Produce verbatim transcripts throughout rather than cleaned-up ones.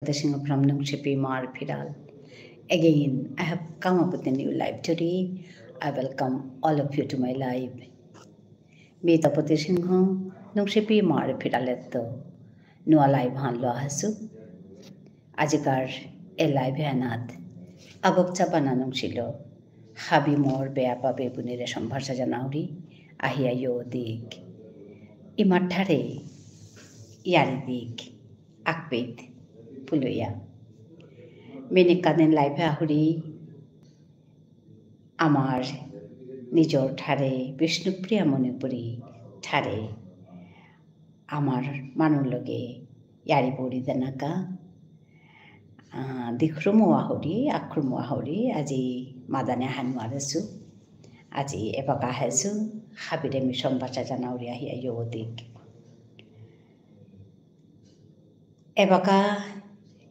Topati Singh from Nungshipi Mar Phiral. Again, I have come up with a new live today. I welcome all of you to my live. মি তপতি সিংহ, নুংশিপি মার ফিরালেত্ত নুয়া live হানলো আহাসু। আজিকার এ live হানাত আবক চাপানা নুংশিলো হাবি মোর বেয়াপা বেবুনিরে সম্ভাষা জানাউরি, আহিয়া য়ো দিক। ইমাঠারে ইয়ারি দিক, আকপেত পুলুয়া। মিনিকাদিন live আহুরি আমার নিজর ঠারে, বিষ্ণুপ্রিয়া মণিপুরী ঠারে, আমার মানু লগে ইয়ারি বড়ি দেনাকা, আহ, দিখরুমু আহুরি, আক্রমু আহুরি, আজি মাদানে হানুয়ারেসু, আজি এবাকা হেসু, হাবিরে মি সম্ভাষা জানাউরি আহিয়া য়ো দিক। এবাকা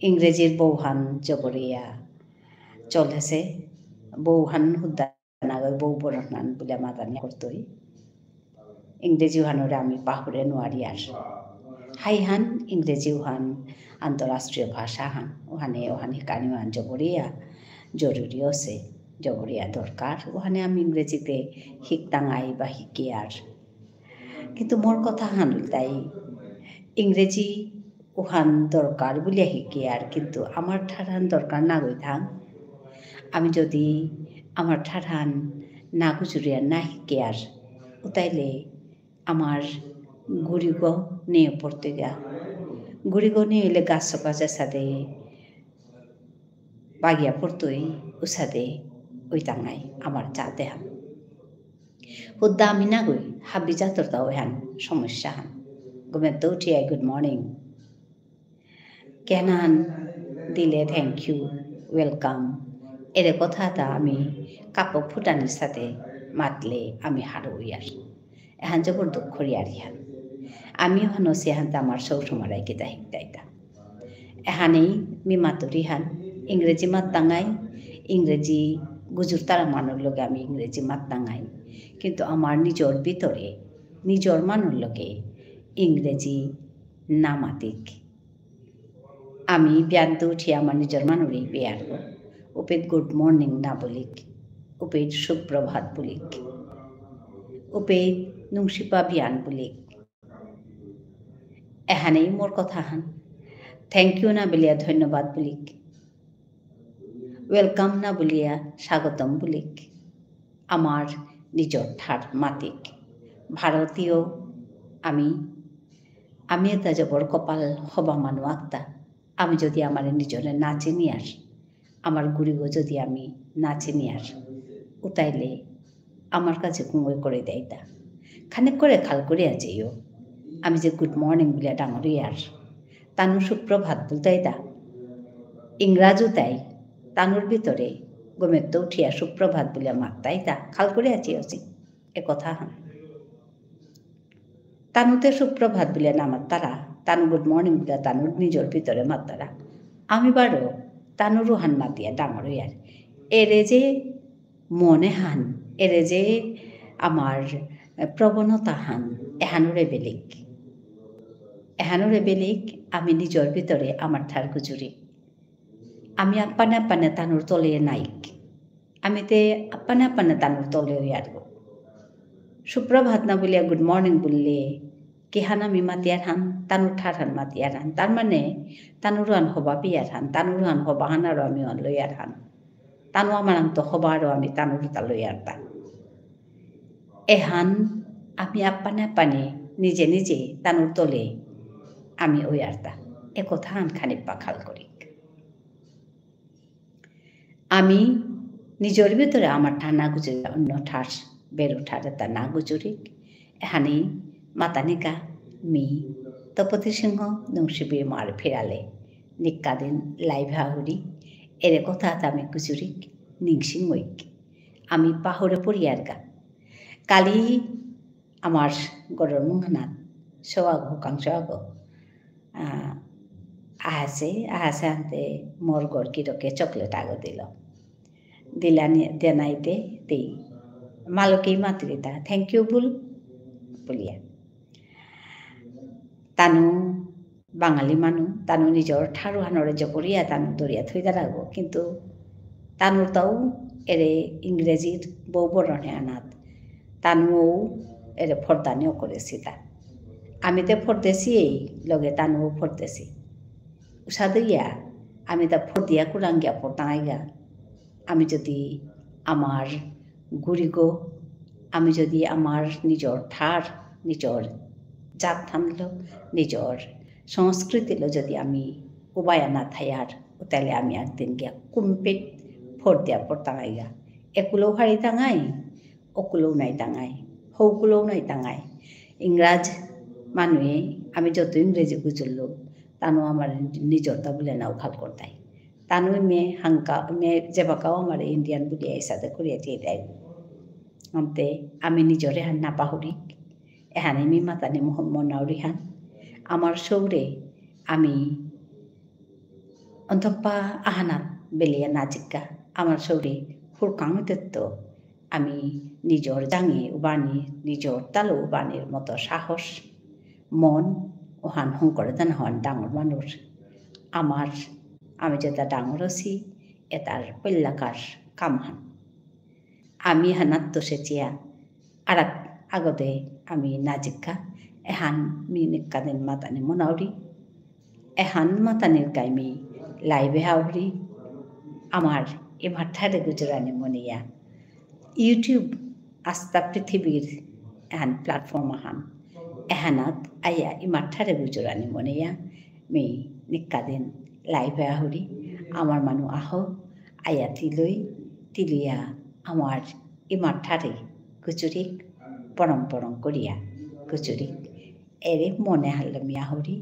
ইংরেজির বৌহান জবরিয়া চলেসে, বৌহান হুদ্দা নাগই বৌ বরহান বুলে মাদানি করতই। ইংরেজি হানরে আমি পাহুরে নুয়ারিয়ার। হাইহান ইংরেজি হান আন্তঃরাষ্ট্রীয় ভাষা হান, ওহানে ওহান হিকানি হান জবরিয়া জরুরি আছে, জবরিয়া দরকার। ওহানে আমি ইংরেজিতে হিকতাঙাই বা হিকিয়ার। কিন্তু মোর কথা হান ইলতাই, ইংরেজি উহান দরকার বুলিয়া হিকিয়ার, কিন্তু আমার ঠারহান দরকার না গই থাং। আমি যদি আমার ঠারহান না গুজুরিয়া না হিকিয়ার, উতাইলে আমার গুড়িগ নিয়ে পড়তেগা। গুড়িগ নিয়ে হইলে গাছ সকা যেসাদে বাগিয়া পড়তই উসাদে ওইতাঙাই আমার চা দেহান। হুদ্দা আমি না গই, হাবি জাতর তাও এহান সমস্যা হান। ঘুমেত্ত উঠিয়া good morning। কেনান দিলে thank you, welcome। এরে কথা তা আমি কাপড় ফুটানির সাথে মাতলে আমি হারৌ ইয়ার। এহান জবর দুঃখর ইয়ারি হান। আমিও হানো সে হান তা আমার সৌ সমারাই কিতা হিকতাইতা। এহানেই মি মাতুরি হান, ইংরেজি মাত্তাঙাই, ইংরেজি গুজুরতারা মানুর লগে আমি ইংরেজি মাত্তাঙাই। কিন্তু আমার নিজর ভিতরে, নিজর মানুর লগে ইংরেজি না মাতিক। আমি বিয়ান্ত উঠি আমার নিজর মানুরেই বেয়ারব। উপেত good morning না বুলিক, উপেত সুপ্রভাত বুলিক, উপেত নুংশিপা বিয়ান বুলিক। এহানেই মোর কথা হান। Thank you না বুলিয়া ধন্যবাদ বুলিক। Welcome না বুলিয়া স্বাগতম বুলিক। আমার নিজর ঠার মাতিক। ভারতীয় আমি, আমি এটা জবর কপাল হবা মানু আক্তা। আমি যদি আমার নিজরে না চিনিয়ার, আমার গুড়িগো যদি আমি না চিনিয়ার, উতাইলে আমার কাছে কুঙ্গই করে দেয়তা। খানিক করে খাল করে আছেও। আমি যে good morning বুলিয়া ডাঙরিয়ার, তানু সুপ্রভাত বুলতাইতা। ইংরাজু তাই, তানুর ভিতরে ঘুমেত্ত উঠিয়া সুপ্রভাত বুলিয়া মাত্তাইতা, খাল করে আছেও সি। এ কথা হান। তানুতে সুপ্রভাত বুলিয়া না মাত্তারা, তানু good morning বুলিয়া তানুর নিজর ভিতরে মাত্তারা। আমি বারো তানুরু হান মাতিয়া ডাঙরিয়ার। এরে যে মনে হান, এরে যে আমার প্রবণতা হান, এহানুরে বেলিক। এহানুরে বেলিক, আমি নিজর ভিতরে আমার ঠার গুজুরি। আমি আপানে আপানে তানুর তলে নাইক। আমি তে আপানে আপানে তানুর তলে ইয়ারগো। সুপ্রভাত না বুলিয়া good morning বুললে, কিহান আমি মাতিয়ার হান, তানুর ঠার হান মাতিয়ার হান। তার মানে, তানুর হান হবা পিয়ার হান, তানুর হান হবা হান আরো আমি হান লইয়ার হান। তানু আমার আনতো হবা আরো আমি তানুর তা লইয়ার তা। এহান আমি আপানে আপানে নিজে নিজে তানুর তলে আমি ওয়ার্তা। এ কথা হান খানিক পাখাল করিক। আমি নিজর ভিতরে আমার ঠার না গুজুরি অন্য ঠার বেরু ঠারে তা না গুজুরিক। এহানি মাতানিকা মি তপতি সিংহ নুংশিপি মার ফিরালে নিকাদিন live হাহুরি এরে কথা তা আমি গুজুরিক নিংসিং ওইক। আমি পাহুরে পড়িয়ারগা। কালি আমার ঘরর মুঙহানাত সৌ আগো, হুকাং সৌ আগো, আহ, আহাসে, আহাসে আনতে মোর ঘর কিরকে chocolate আগো দিল। দিলানি, দেনাইতে, দেই। মালকেই মাতরিতা, thank you বুল, বুলিয়া। তানু বাঙালি মানু, তানু নিজর ঠারহানরে জবরিয়া তানু দরিয়া থইতারাগো, কিন্তু তানুর তাও এরে ইংরেজির বৌ বরণে আনাত, তানুও এরে ফরদানিও করেসিতা। আমি তে ফরদেসি এই লগে তানুও ফরদেসি। উসাদইয়া আমি তা ফরদিয়া কুরাঙ্গিয়া পড়তাঙাইগা। আমি যদি আমার গুরিগো, আমি যদি আমার নিজর ঠার, নিজর জাতহানলো, নিজর সংস্কৃতিলো যদি আমি উবায়া না থায়ার, তাহলে আমি একদিন গিয়া কুম্পেট ফরদিয়া পড়তাঙাইগা। একুলো হারি তাঙাই, অকুলো নাই তাঙাই, হৌকুলো নাই তাঙাই। ইংরাজ মানুয়ে আমি যত ইংরেজি গুজরলো, তানু আমার নিজরতা বুলে নাও খাল করতাই। তানু মে হাঙ্কা, মে যেবাকাও আমার ইন্ডিয়ান বুলিয়া ইসাদে করিয়া দিয়ে দেয়। আনতে আমি নিজরে হান না পাহুরি, এহানে মি মাতানি মোহন মনাউরি হান। আমার সৌরে আমি অন্তপা আহানাত বেলিয়া নাজিকা, আমার সৌরে হুরকাং তেত্ত, আমি নিজর জাঙে উবানি, নিজর তালো উবানির মতো সাহস, মন, ওহান হংকরে দেন হন ডাঙর মানুষ। আমার, আমি যেটা ডাঙর আছি, এটার পল্লাকার কামহান। আমি হানাত তো সেচিয়া, আরাক আগতে আমি নাজিকা, এহান মি নিকাদিন মাতানি মনাউরি, এহান মাতানির কাইমি live এ হাউরি, আমার ইমার ঠারে গুজরানি মনিয়া। YouTube আস্তা পৃথিবীর এহান platform আহান। এহানাত আয়া ইমার ঠারে গুজরানি মনিয়া, মি নিকাদিন live এ আহুরি, আমার মানু আহ, আয়া তিলই, তিলিয়া আমার ইমার ঠারে গুজুরিক, পরম পরম করিয়া গুজুরিক। এরে মনে হাল্লমি আহুরি,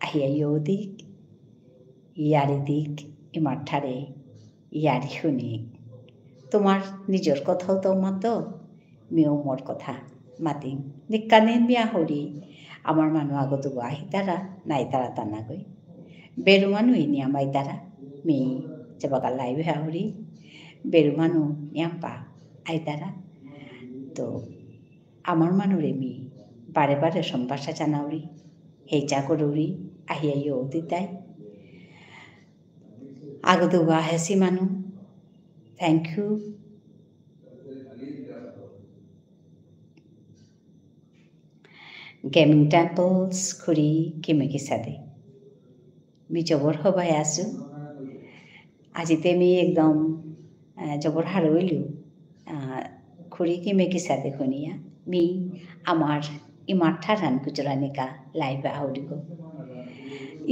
আহিয়া ইয়ো দিক, ইয়ারি দিক, ইমার ঠারে ইয়ারি হুনিক। তোমার নিজর কথাও তো মাতো, মিও মোর কথা মাতিং। নিকাদিন মি আহুরি, আমার মানু আগো দুগো আহিতারা, নাইতারা তানাগই। বেরু মানু ইনি আমাইতারা, মি যেবাকা live এ আহুরি, বেরু মানু নিয়াম্পা আইতারা। তো আমার মানুরে মি বারে বারে সম্ভাষা জানাউরি, হেইচা করুরি, আহিয়া ইয়ো দিতাই। আগো দুগো আহেসি মানু, thank you। Gaming Temples, খুরি, কিমে কিসাদে। মি জবর হবাই আসু। আজিতে মি একদম, আহ, জবর হারৌ ইলু। আহ, খুরি কিমে কিসাদে হুনিয়া। মি আমার ইমার ঠারহান গুজরানিকা live এ আহুরিগো।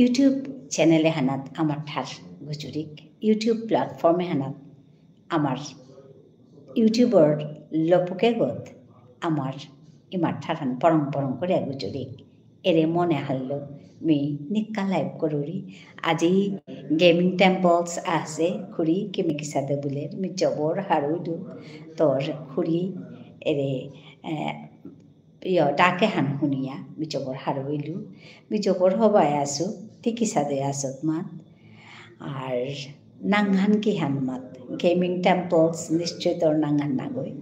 YouTube channel এহানাত আমার ঠার গুজুরিক। YouTube platform এহানাত আমার YouTubeর লপুকেগত আমার ইমার ঠারহান পরং পরং করে গুজুরিক। এরে মনে হাল্লো মি নিকা live করুরি। আজি Gaming Temples আসে, খুরি কিমে কিসাদে বুলের, মি জবর হারৌ ইলু। তোর খুরি এরে, এ, ইয়, ডাকেহান হুনিয়া, মি জবর হারৌ ইলু। মি জবর হবাই আসু, তি কিসাদে আসত মাত। আর নাঙহান কিহান মাত, Gaming Temples নিশ্চয় তোর নাঙহান নাগই।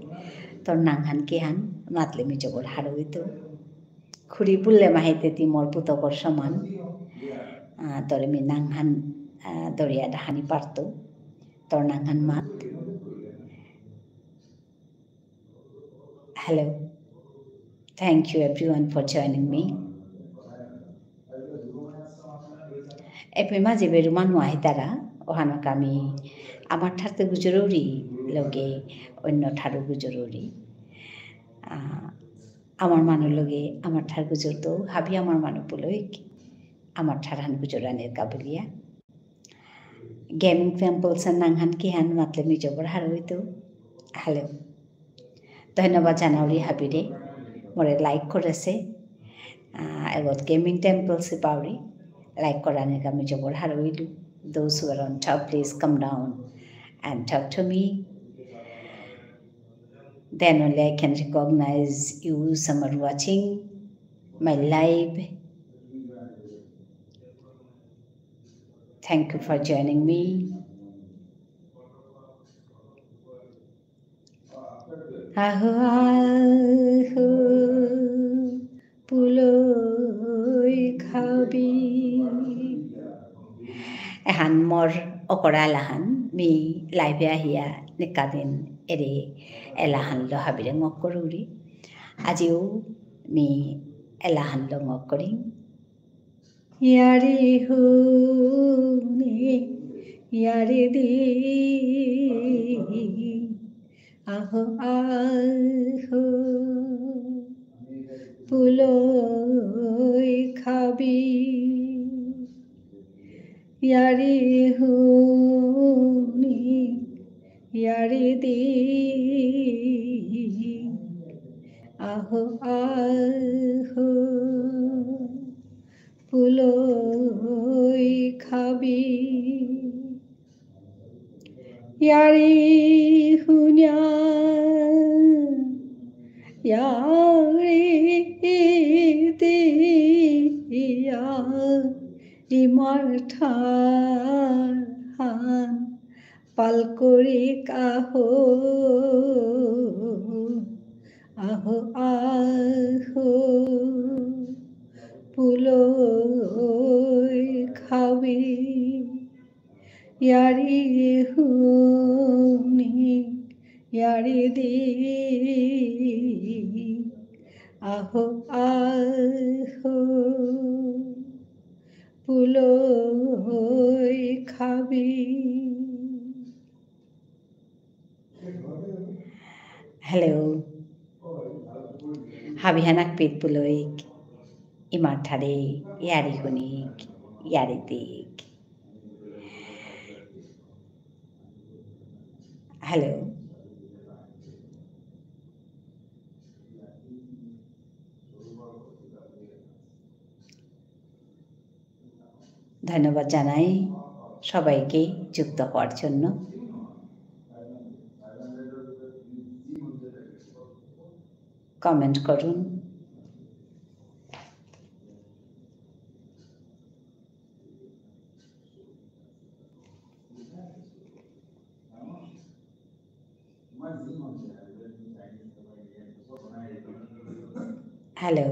তোর নাঙহান কিহান মাতলে মি জবর হারৌ ইতু। খুরি বুললে মাহিতে তি মোর পুতকর সমান। আহ, তোরে মি নাঙহান, আহ, দরিয়া ডাহানি পারতু। তোর নাঙহান মাত। Hello. Thank you everyone for joining me. এপে মাঝে বেরু মানু আহিতারা, ওহানক আমি আমার ঠারতে গুজরুরি, লগে অন্য ঠারও গুজরুরি। আহ, আমার মানু লগে আমার ঠার গুজরতো, হাবি আমার মানু পুলইক, আমার ঠারহান গুজরানির কাবুলিয়া। Gaming Temples এর নাঙহান কিহান মাতলে মি জবর হারৌ ইতু। Hello. ধন্যবাদ জানাউরি হাবিরে। মোরে like করেসে। আহ, এগত Gaming Temples এ পাউরি। Like করানির কা মি জবর হারৌ ইলু। Those who are on top, please come down and talk to me. Then only I can recognize you, some are watching my live. Thank you for joining me. আহো, আহো, পুলই খাবি। এহান মোর অকরা এলাহান, মি live এ আহিয়া নিকাদিন এরে এলাহানলো হাবিরে ঙক করুরি। আজিও মি এলাহানলো ঙক করিং। য়ারি হুনি, য়ারি দি, আহো, আহো, পুলই খাবি। য়ারি হুনি, য়ারি দি, আহো, আহো, পুলই খাবি। য়ারি হুনিয়া, য়ারি দিয়া, ইমার ঠারহান পাল করিক আহো, আহো, আহো, পুলই খাবি। য়ারি হুনি, য়ারি দি, আহো, আহো, পুলই খাবি। Hello. হাবিহানাক পিত পুলইক, ইমার ঠারে, য়ারি হুনিক, য়ারি দিক। Hello. ধন্যবাদ জানাই সবাইকে যুক্ত হওয়ার জন্য। Comment করুন। Hello.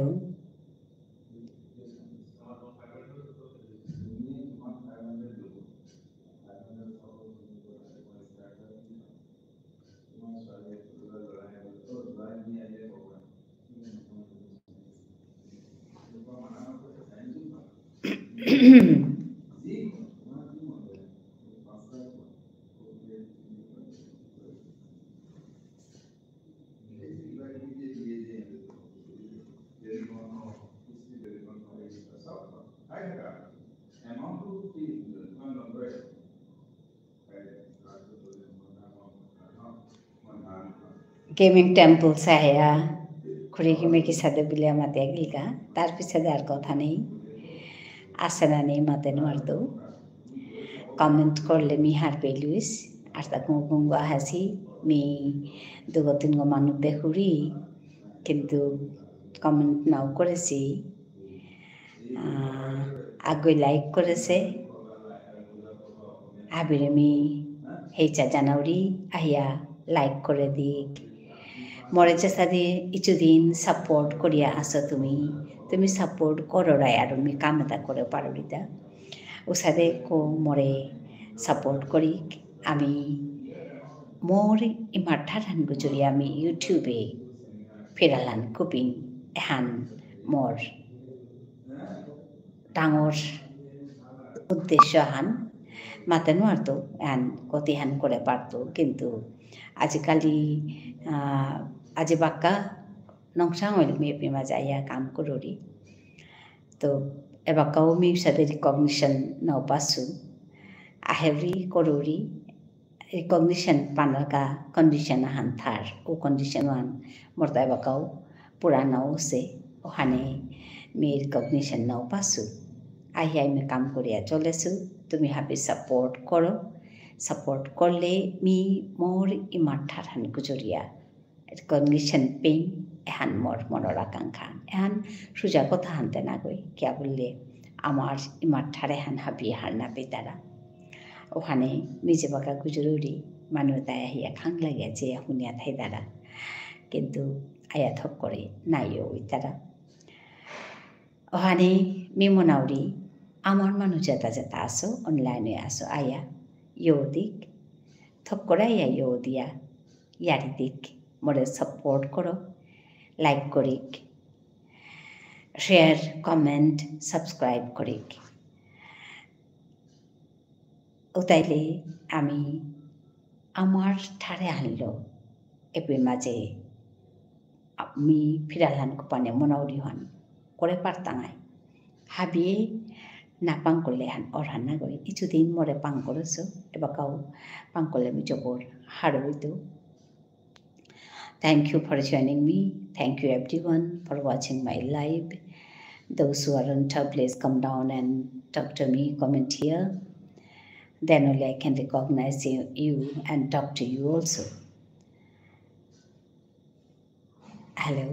Gaming Temple সাহেয়া, খুড়ি কি মেকি সাদে বিলিয়া মাতিয়া গিলগা, তার পিছে আর কথা নেই। আসে না নেই মাতে নুয়ারতু। Comment করলে মি হারপেইলুইস, আর তা কুঙ কুঙ আহেসি, মি দুগো তিনগো মানু দেখুরি, কিন্তু comment নাও করেসি। আহ, আগই like করেসে, হাবিরে মি হেইচা জানাউরি, আহিয়া like করে দিক। মোরে যেসাদে ইচুদিন support করিয়া আসো তুমি, তুমি support কররাই আর মি কাম এতা করে পারুরিতা। উসাদে কো মোরে support করিক, আমি মোর ইমার ঠারহান গুজুরি আমি YouTube-এ ফিরালান কুপিং এহান মোর ডাঙর উদ্দেশ্য হান। মাতে নুয়ারতু এহান কতিহান করে পারতু, কিন্তু আজিকালি, আহ, আজি বাক্কা নংসাং অইল মি এপি মাঝে আইয়া কাম করুরি। তো এবাকাও মি উসাদে recognition নাও পাসু। আহেরি করুরি, recognition পানারকা condition আহান থার, ও condition ওহান মোরতা এবাকাও পুরা নাও সে, ওহানে মি recognition নাও পাসু। আহিয়া মি কাম করিয়া চলেসু, তুমি হাবি support করো। Support করলে মি মোর ইমার ঠারহান গুজুরিয়া recognition পেইং, এহান মোর মনর আকাঙ্ক্ষা। এহান সুজা কথা হানতে নাগই, কিয়া বুললে আমার ইমার ঠার এহান হাবি হার না পেইতারা। ওহানে মি যেবাকা গুজুরুরি, মানু এতাই আহিয়া খাং লাগিয়া যে হুনিয়া থাইতারা। কিন্তু আয়া থক করে নাইও ইতারা। ওহানে মি মনাউরি, আমার মানু যেতা যেতা আসো, online এ আসো, আয়া, ইয়ো দিক, থক্করে আয়া ইয়ো দিয়া, ইয়ারি দিক, মোরে support করো, like করিক, share, comment, subscribe করিক। উতাইলে আমি আমার ঠারে আনলো, এপে মাঝে আমি ফিরালান কুপানে মনাউরি হন করে পারতাঙাই। হাবিয়ে না পাং করলে হান অর হান না গই। ইচুদিন মোরে পাং করেছো, এবাকাও পাং করলে মি জবর হারবিতু। Thank you for joining me. Thank you everyone for watching my live. Those who are on top, please come down and talk to me, comment here. Then only I can recognize you, you and talk to you also. Hello.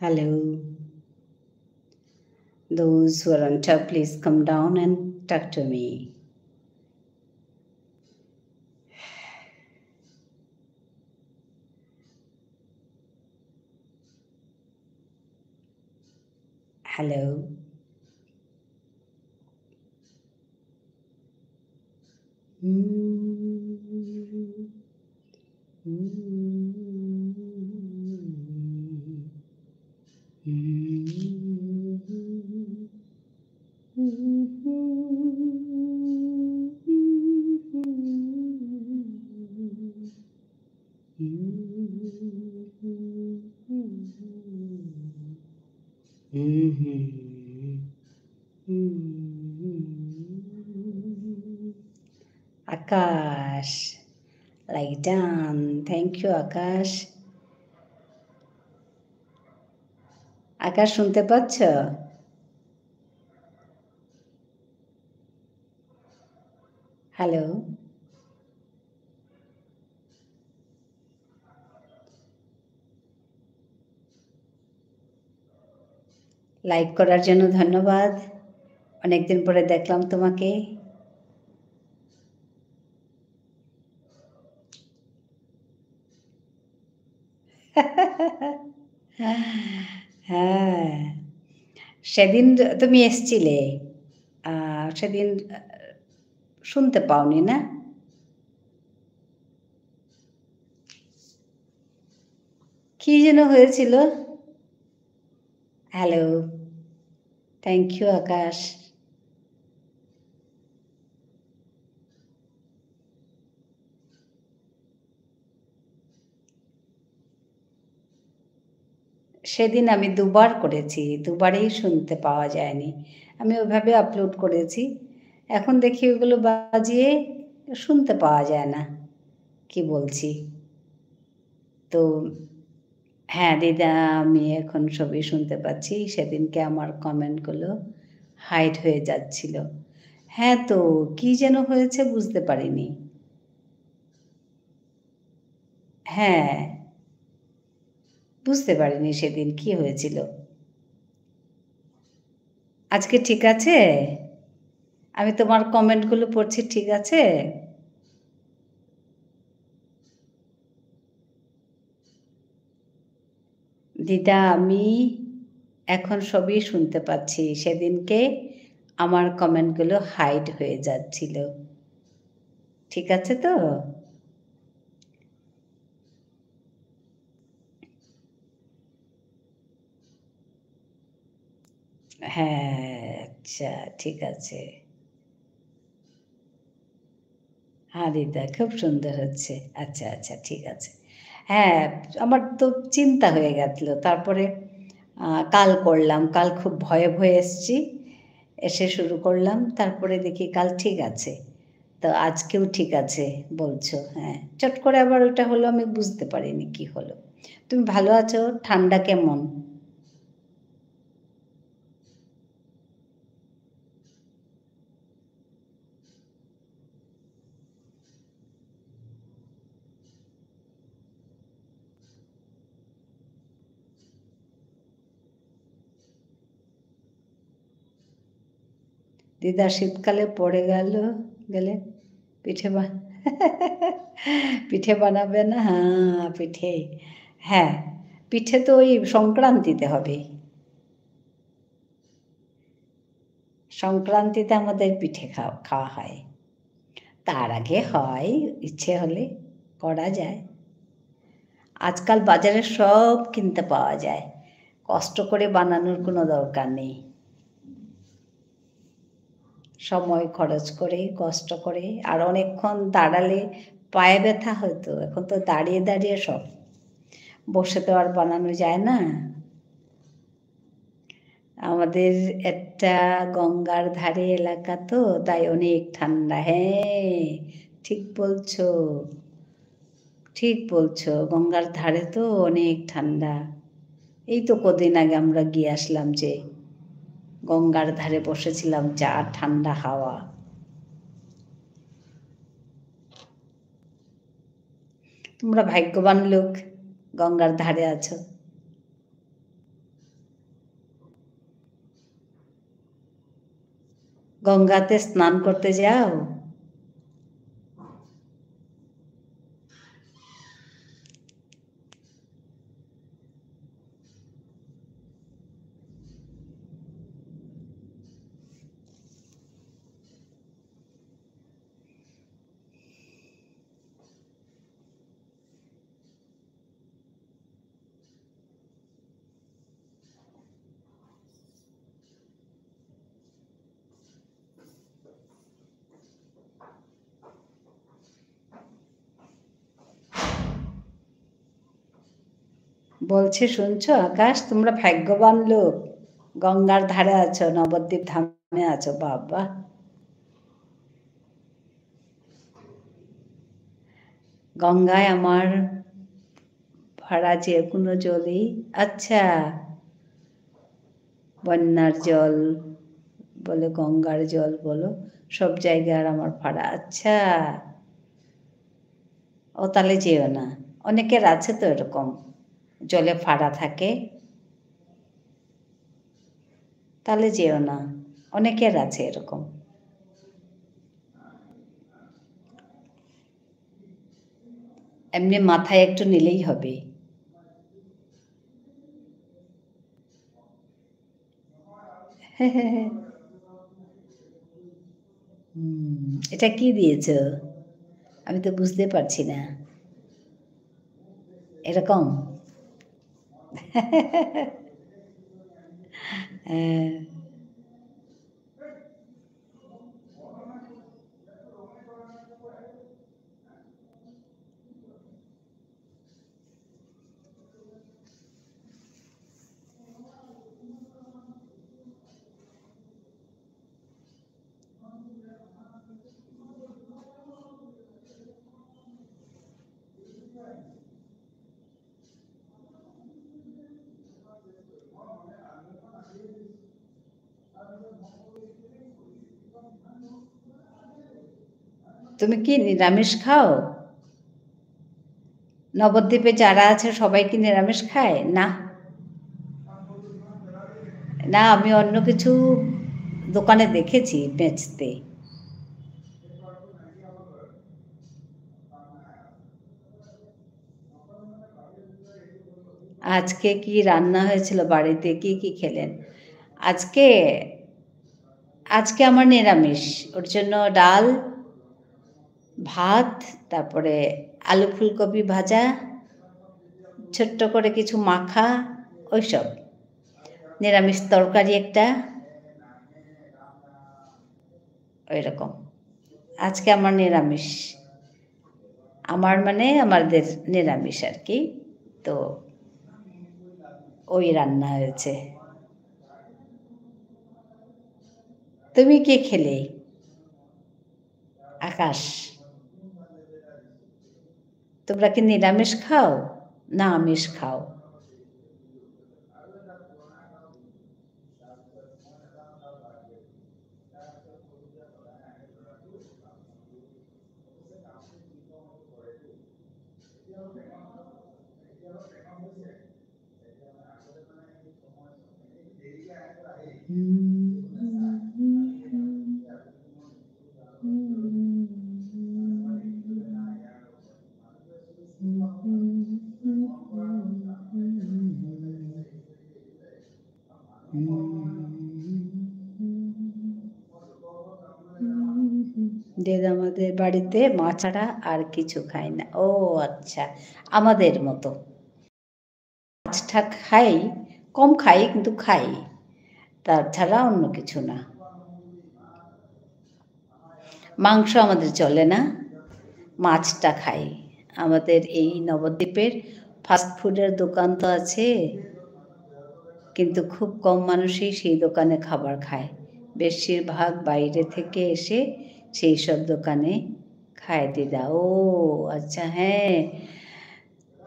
Hello. Those who are on top, please come down and talk to me. Hello. Akash, like done. Thank you, আকাশ। আকাশ, শুনতে পাচ্ছ? Hello? Like করার জন্য ধন্যবাদ। অনেকদিন পরে দেখলাম তোমাকে। হ্যাঁ, সেদিন তুমি এসছিলে। আহ, সেদিন, আহ, শুনতে পাওনি না? কি যেন হয়েছিল? হ্যালো। Thank you, আকাশ। সেদিন আমি দুবার করেছি, দুবারেই শুনতে পাওয়া যায়নি। আমি ওইভাবে আপলোড করেছি। এখন দেখি ওগুলো বাজিয়ে শুনতে পাওয়া যায় না কি বলছি। তো হ্যাঁ, দিদা, আমি এখন সবই শুনতে পাচ্ছি। সেদিনকে আমার কমেন্টগুলো হাইড হয়ে যাচ্ছিল। হ্যাঁ, তো কি যেন হয়েছে বুঝতে পারিনি। হ্যাঁ, বুঝতে পারিনি সেদিন কি হয়েছিল। আজকে ঠিক আছে? আমি তোমার কমেন্টগুলো পড়ছি, ঠিক আছে? দিদা, আমি এখন সবই শুনতে পাচ্ছি। সেদিনকে আমার কমেন্টগুলো হাইড হয়ে যাচ্ছিল। ঠিক আছে তো? হ্যাঁ, আচ্ছা, ঠিক আছে। হ্যাঁ দিদা, খুব সুন্দর হচ্ছে। আচ্ছা, আচ্ছা, ঠিক আছে। হ্যাঁ, আমার তো চিন্তা হয়ে গেছিল। তারপরে, আহ, কাল করলাম। কাল খুব ভয়ে ভয়ে এসছি। এসে শুরু করলাম। তারপরে দেখি কাল ঠিক আছে। তো আজকেও ঠিক আছে বলছো। হ্যাঁ, চট করে আবার ওটা হলো, আমি বুঝতে পারিনি কি হলো। তুমি ভালো আছো? ঠান্ডা কেমন? দিদা, শীতকালে পড়ে গেল, গেলে পিঠে বা-, পিঠে বানাবে না? হ্যাঁ, পিঠে। হ্যাঁ, পিঠে তো ওই সংক্রান্তিতে হবে। সংক্রান্তিতে আমাদের পিঠে খাওয়া, খাওয়া হয়। তার আগে হয়, ইচ্ছে হলে করা যায়। আজকাল বাজারে সব কিনতে পাওয়া যায়, কষ্ট করে বানানোর কোনো দরকার নেই। সময় খরচ করে, কষ্ট করে, আর অনেকক্ষণ দাঁড়ালে পায়ে ব্যথা হতো। এখন তো দাঁড়িয়ে দাঁড়িয়ে সব, বসে তো আর বানানো যায় না। আমাদের একটা গঙ্গার ধারে এলাকা তো, তাই অনেক ঠান্ডা। হ্যাঁ, ঠিক বলছো, ঠিক বলছো, গঙ্গার ধারে তো অনেক ঠান্ডা। এই তো কদিন আগে আমরা গিয়ে আসলাম, যে গঙ্গার ধারে বসেছিলাম, যা ঠান্ডা হাওয়া। তোমরা ভাগ্যবান লোক, গঙ্গার ধারে আছো। গঙ্গাতে স্নান করতে যাও? বলছি, শুনছো আকাশ, তোমরা ভাগ্যবান লোক, গঙ্গার ধারে আছো, নবদ্বীপ ধামে আছো, বাবা। গঙ্গায় আমার ফাড়া যে কোনো জলই, আচ্ছা, বন্যার জল বলো, গঙ্গার জল বলো, সব জায়গায় আর আমার ফাড়া, আচ্ছা। ও, তাহলে যেও না। অনেকের আছে তো এরকম, জলে ফাড়া থাকে। তাহলে যেও না, অনেকের আছে এরকম। এমনি মাথায় একটু নিলেই হবে। হুম, এটা কি দিয়েছো? আমি তো বুঝতে পারছি না। এরকম? হ্যাঁ। তুমি কি নিরামিষ খাও? নবদ্বীপে যারা আছে সবাই কি নিরামিষ খায়? না। না, আমি অন্য কিছু দোকানে দেখেছি বেচতে। আজকে কি রান্না হয়েছিল বাড়িতে? কি কি খেলেন? আজকে, আজকে আমার নিরামিষ। ওর জন্য ডাল, ভাত, তারপরে আলু ফুলকপি ভাজা, ছোট্ট করে কিছু মাখা, ওইসব। নিরামিষ তরকারি একটা, ওইরকম। আজকে আমার নিরামিষ। আমার মানে আমাদের নিরামিষ আর কি। তো ওই রান্না হয়েছে। তুমি কি খেলে? আকাশ, তোমরা কি নিরামিষ খাও না আমিষ খাও? যে আমাদের বাড়িতে মা ছাড়া আর কিছু খায় না। ও আচ্ছা, আমাদের মতো। মাছটা খাই, কম খাই, কিন্তু খাই, তাছাড়া অন্য কিছু না। মাংস আমাদের চলে না, মাছটা খাই। আমাদের এই নবদ্বীপের ফাস্ট ফুডের দোকান তো আছে, কিন্তু খুব কম মানুষই সেই দোকানে খাবার খায়। বেশিরভাগ বাইরে থেকে এসে সেই সব দোকানে খায় দিদা। ও আচ্ছা, হ্যাঁ।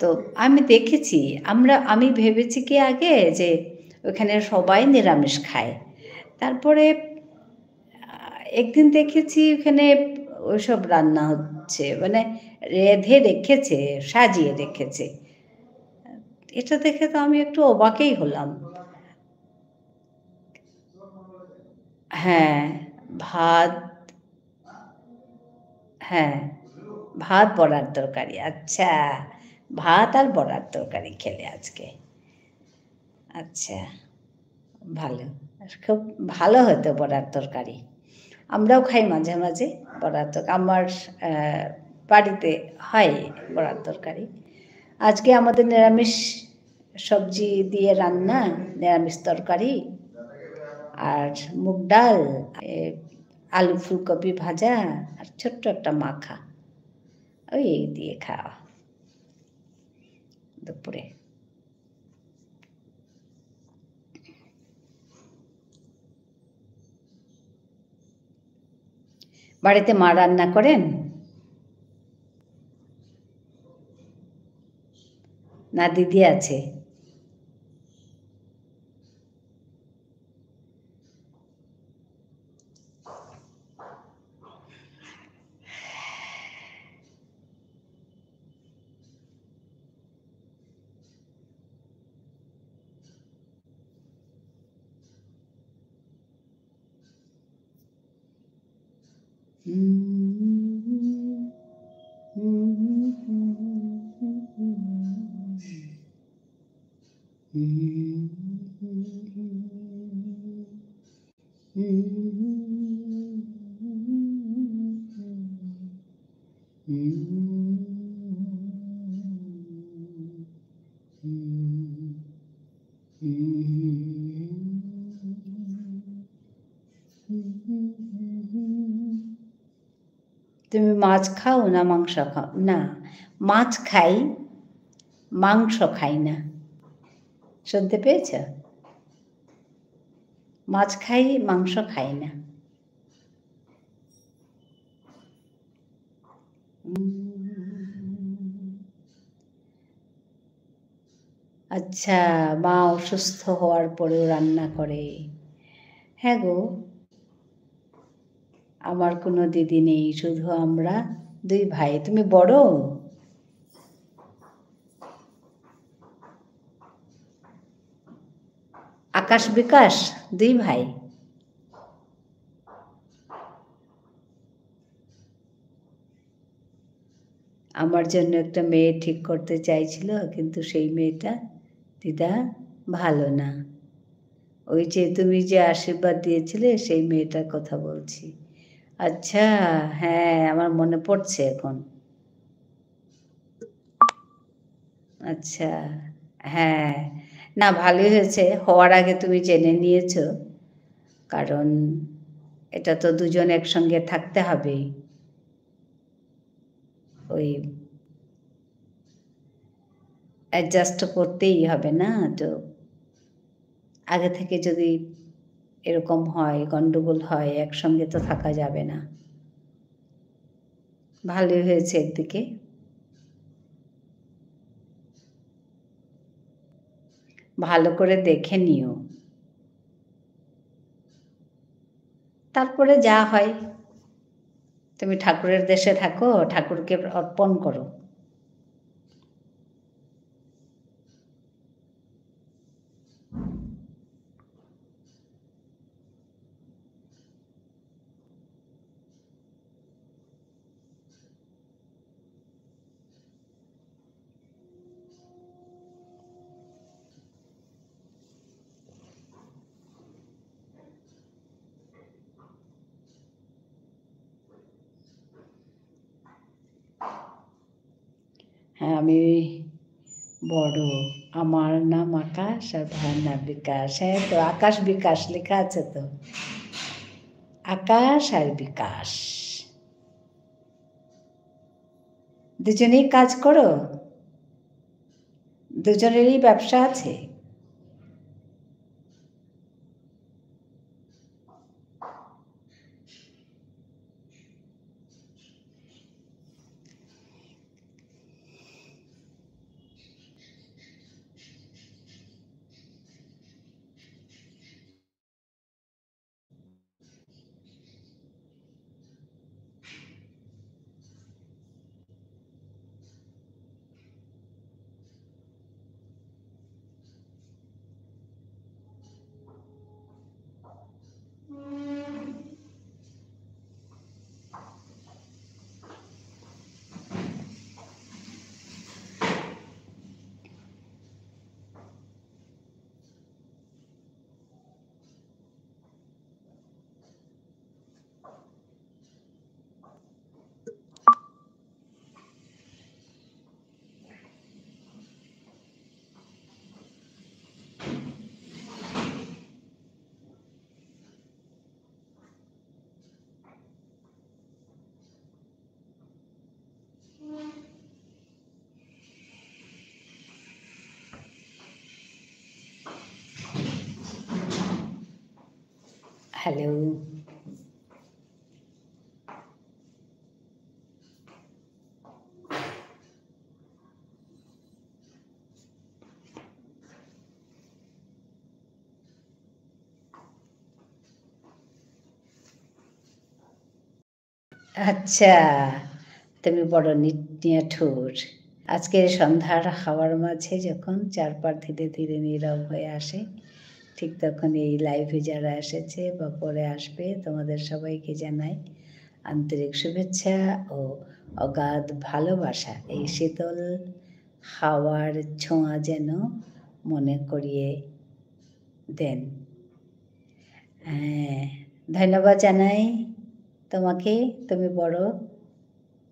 তো আমি দেখেছি, আমরা, আমি ভেবেছি কি আগে যে ওখানে সবাই নিরামিষ খায়। তারপরে, আহ, একদিন দেখেছি ওখানে ওইসব রান্না হচ্ছে, মানে রেঁধে রেখেছে, সাজিয়ে রেখেছে। এটা দেখে তো আমি একটু অবাকই হলাম। হ্যাঁ, ভাত, হ্যাঁ, ভাত বড়ার তরকারি। আচ্ছা, ভাত আর বড়ার তরকারি খেলে আজকে। আচ্ছা, ভালো। খুব ভালো হতো বড়ার তরকারি। আমরাও খাই মাঝে মাঝে বড়ার তরকারি। আমার, আহ, বাড়িতে হয় বড়ার তরকারি। আজকে আমাদের নিরামিষ সবজি দিয়ে রান্না, নিরামিষ তরকারি, আর মুগ ডাল, এ, আলু ফুলকপি ভাজা, আর ছোট্ট একটা মাখা। ওই এই দিয়ে খাওয়া দুপুরে। বাড়িতে মা রান্না করেন? না দিদি আছে? তুমি মাছ খাও না মাংস খাও? না, মাছ খাই, মাংস খাই না। শুনতে পেয়েছ? মাছ খাই, মাংস খাই না। উম। আচ্ছা, মা অসুস্থ হওয়ার পরেও রান্না করে। হ্যাঁ গো, আমার কোনো দিদি নেই, শুধু আমরা দুই ভাই। তুমি বড়? আকাশ বিকাশ, দুই ভাই। আমার জন্য একটা মেয়ে ঠিক করতে চাইছিল, কিন্তু সেই মেয়েটা দিদা ভালো না। ওই যে তুমি যে আশীর্বাদ দিয়েছিলে, সেই মেয়েটার কথা বলছি। আচ্ছা, হ্যাঁ, আমার মনে পড়ছে এখন। আচ্ছা, হ্যাঁ। না, ভালোই হয়েছে, হওয়ার আগে তুমি জেনে নিয়েছো, কারণ এটা তো দুজন একসঙ্গে থাকতে হবে। ওই adjust করতেই হবে না, তো আগে থেকে যদি এরকম হয়, গন্ডগোল হয়, একসঙ্গে তো থাকা যাবে না। ভালোই হয়েছে একদিকে। ভালো করে দেখে নিও। তারপরে যা হয়, তুমি ঠাকুরের দেশে থাকো, ঠাকুরকে অর্পণ করো। হ্যাঁ, আমি বড়। আমার নাম আকাশ আর ভাইয়ের নাম বিকাশ। হ্যাঁ তো, আকাশ বিকাশ লেখা আছে তো। আকাশ আর বিকাশ। দুজনেই কাজ করো? দুজনেরই ব্যবসা আছে? Hello. আচ্ছা, তুমি বড় নি-, নিয়াঠুর। আজকের সন্ধ্যার হাওয়ার মাঝে যখন চারপাশ ধীরে ধীরে নীরব হয়ে আসে, ঠিক তখন এই live-এ যারা এসেছে বা পরে আসবে, তোমাদের সবাইকে জানাই আন্তরিক শুভেচ্ছা ও অগাধ ভালোবাসা। এই শীতল হাওয়ার ছোঁয়া যেন মনে করিয়ে দেন। হ্যাঁ, ধন্যবাদ জানাই তোমাকে, তুমি বড়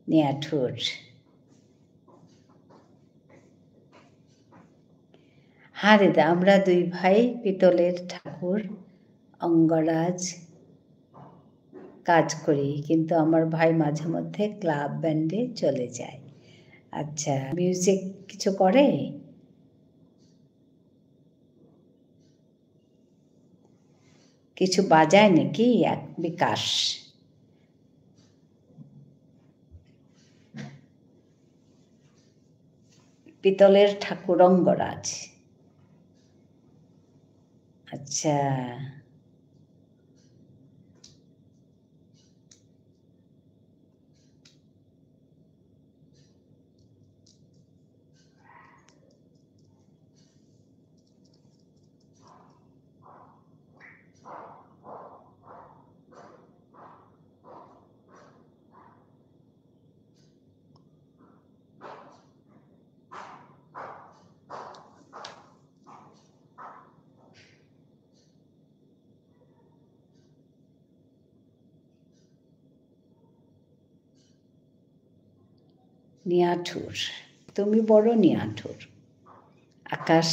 নিয়াঠুর। হ্যাঁ দিদা, আমরা দুই ভাই পিতলের ঠাকুর অঙ্গরাজ কাজ করি, কিন্তু আমার ভাই মাঝে মধ্যে ক্লাব ব্যান্ডে চলে যায়। আচ্ছা, মিউজিক কিছু করে? কিছু বাজায় নাকি এক বিকাশ? পিতলের ঠাকুর অঙ্গরাজ। আচ্ছা। নিয়াঠুর। তুমি বড় নিয়াঠুর। আকাশ,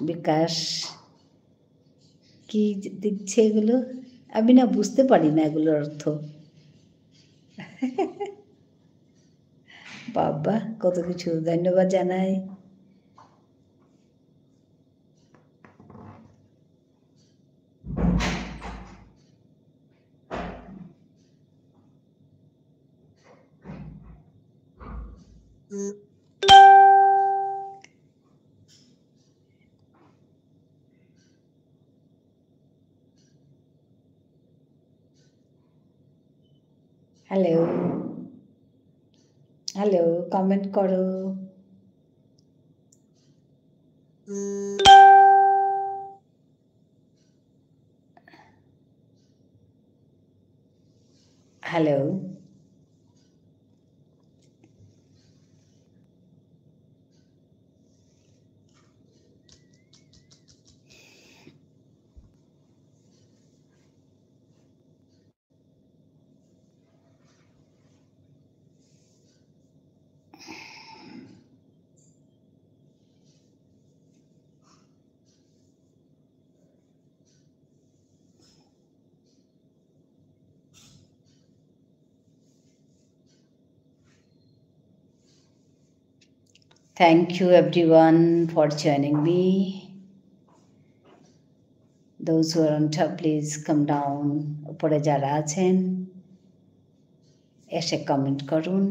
বিকাশ, কি দিচ্ছে এগুলো? আমি না বুঝতে পারি না এগুলোর অর্থ। বাবা, কত কিছু। ধন্যবাদ জানাই। হ্যালো। হ্যালো, কমেন্ট করো। Hello. Thank you everyone for joining me. Those who are on top, please come down. উপরে যারা আছেন, এসে কমেন্ট করুন।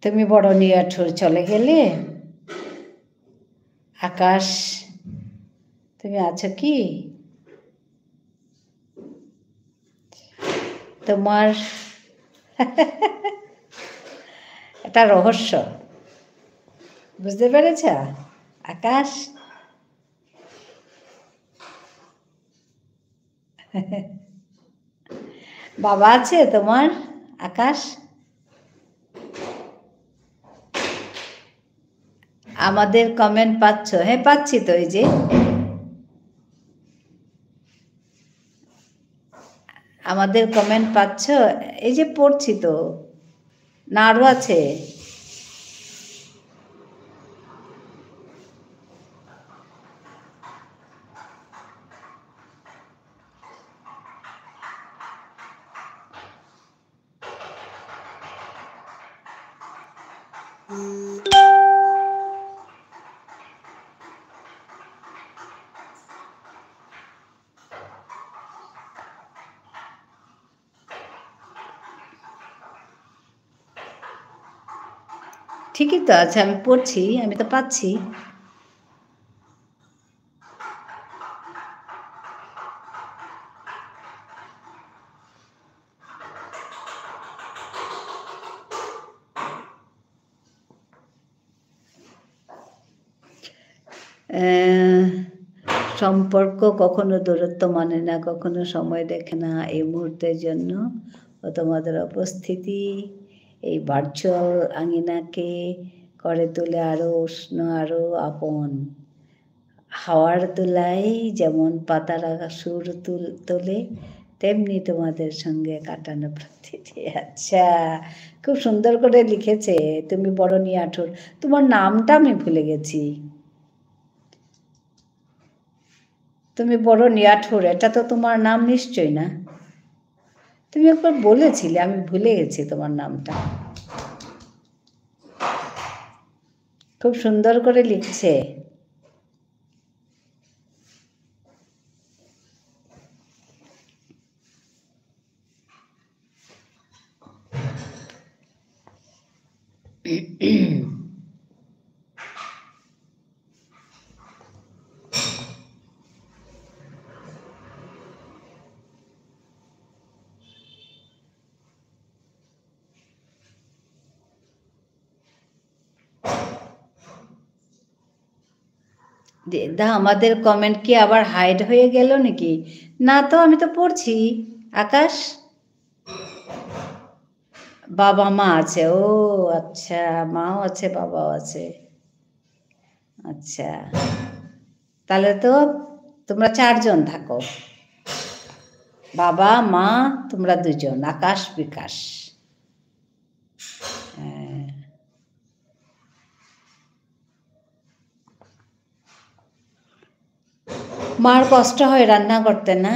তুমি বড় নিয়াঠুর চলে গেলে? আকাশ, তুমি আছো কি? তোমার এটা রহস্য, বুঝতে পেরেছ আকাশ? বাবা আছে তোমার, আকাশ? আমাদের comment পাচ্ছ? হ্যাঁ, পাচ্ছি তো, এই যে। আমাদের comment পাচ্ছ? এই যে পড়ছি তো। না, আরো আছে। ঠিকই তো আছে, আমি পড়ছি, আমি তো পাচ্ছি। আহ, সম্পর্ক কখনো দূরত্ব মানে না, কখনো সময় দেখে না। এই মুহূর্তের জন্য ও তোমাদের উপস্থিতি এই ভার্চুয়াল আঙিনাকে করে তোলে আরো উষ্ণ, আরো আপন। হাওয়ার দোলায় যেমন পাতারা সুর তুল-, তোলে, তেমনি তোমাদের সঙ্গে কাটানো প্রতিটি। আচ্ছা, খুব সুন্দর করে লিখেছে, তুমি বড় নিয়াঠুর। তোমার নামটা আমি ভুলে গেছি। তুমি বড় নিয়াঠুর, এটা তো তোমার নাম নিশ্চয় না? তুমি একবার বলেছিলে, আমি ভুলে গেছি তোমার নামটা। খুব সুন্দর করে লিখছে। দে-, দা, আমাদের কমেন্ট কি আবার হাইড হয়ে গেল নাকি? না তো, আমি তো পড়ছি। আকাশ? বাবা মা আছে। ও আচ্ছা, মাও আছে, বাবাও আছে। আচ্ছা, তাহলে তো তোমরা চারজন থাকো, বাবা, মা, তোমরা দুজন, আকাশ, বিকাশ। হ্যাঁ। মার কষ্ট হয় রান্না করতে না,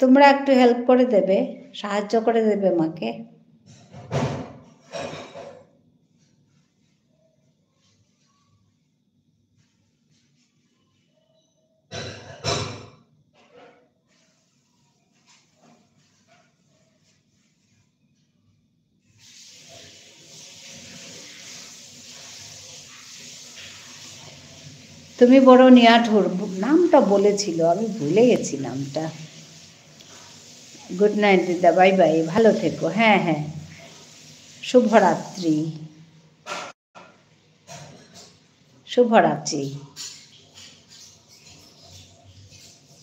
তোমরা একটু হেল্প করে দেবে, সাহায্য করে দেবে মাকে। তুমি বড় নিয়াঠুর, নামটা বলেছিল, আমি ভুলে গেছি নামটা। গুড নাইট দিদা, বাই বাই, ভালো থেকো। হ্যাঁ, হ্যাঁ, শুভরাত্রি। শুভরাত্রি।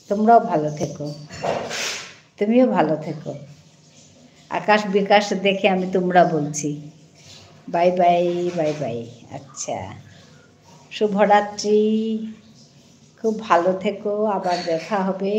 তোমরাও ভালো থেকো, তুমিও ভালো থেকো। আকাশ বিকাশ দেখে আমি তোমরা বলছি। Bye bye, bye bye. আচ্ছা, শুভরাত্রি, খুব ভালো থেকো, আবার দেখা হবে।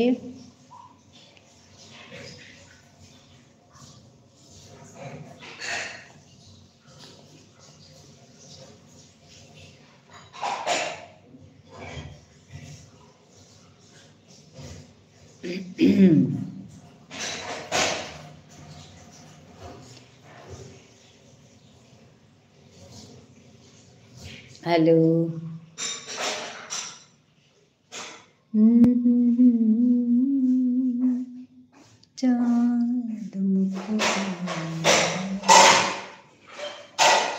হ্যালো। চাঁদ মুখো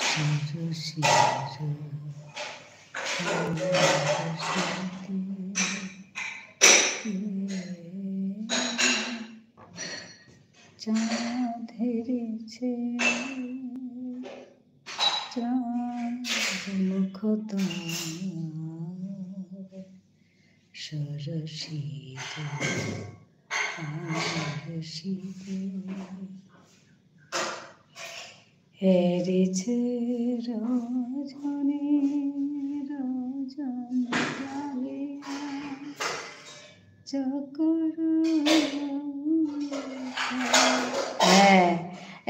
সরসির চাঁদ হেরেছে, চাঁদ মুখো তোমার সরসির আরশিতে হেরেছে রজনী।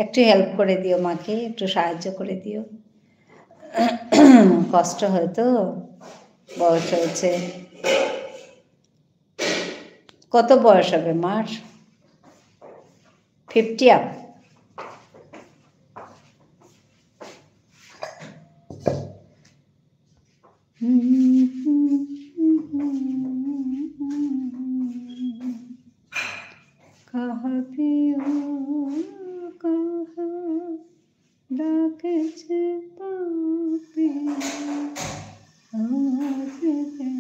একটু help করে দিও মাকে, একটু সাহায্য করে দিও। কষ্ট হয় তো, বয়স হয়েছে। কত বয়স হবে মার? Fifty up. কাহা পিয়া কাহা ডাকছে পাপিয়া, আজ দেখা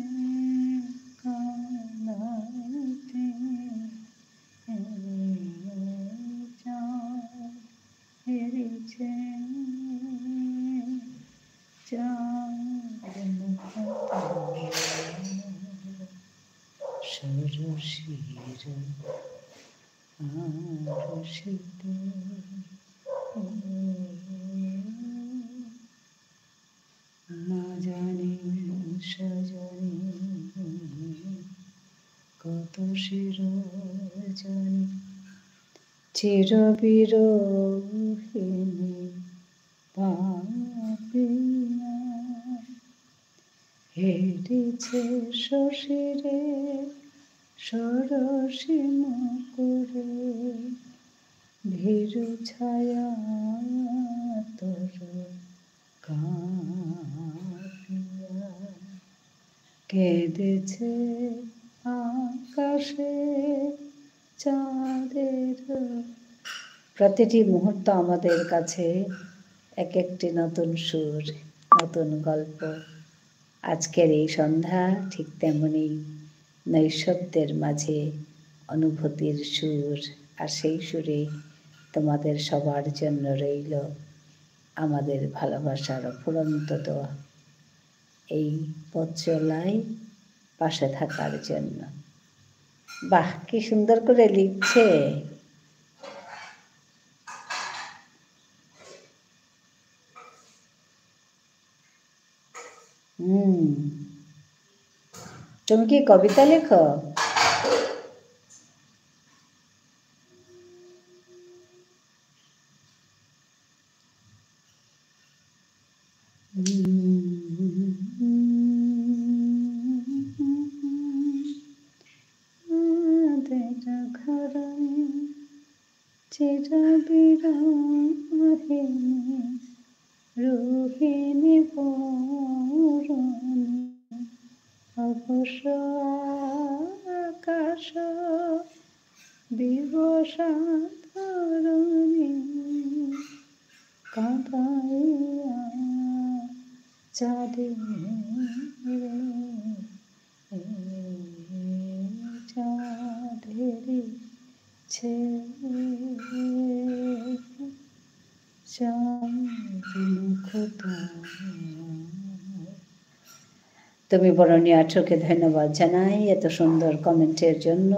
দাওতে। চাঁদ হেরেছে, চাঁদ মুখটা সরসির আরশিতে। না জানি, সজনি, কত চিরজনি, চিরবিরহিণী পাপিয়া। হেরিছে শশীরে সরসি মুখরে, ভীরু ছায়া তর কাঁপিয়া। কেঁদেছে আকাশে চাঁদের। প্রতিটি মুহূর্ত আমাদের কাছে এক একটি নতুন সুর, নতুন গল্প। আজকের এই সন্ধ্যা ঠিক তেমনি নৈঃশব্দের মাঝে অনুভূতির সুর, আর সেই সুরে তোমাদের সবার জন্য রইল আমাদের ভালোবাসার অফুরন্ত দোয়া। এই পথ চলায় পাশে থাকার জন্য। বাহ, কি সুন্দর করে লিখছে। হুম। তুমি কি কবিতা লেখো? চিরবিরহিণী রোহিণী বরণী, অবশ আকাশ বিবশা ধরণী, কাঁদাইয়া চাঁদে রে। চাঁদ হেরিছে চাঁদ মুখটা। তুমি বরণী আঠেরোকে ধন্যবাদ জানাই এত সুন্দর comment-এর জন্য।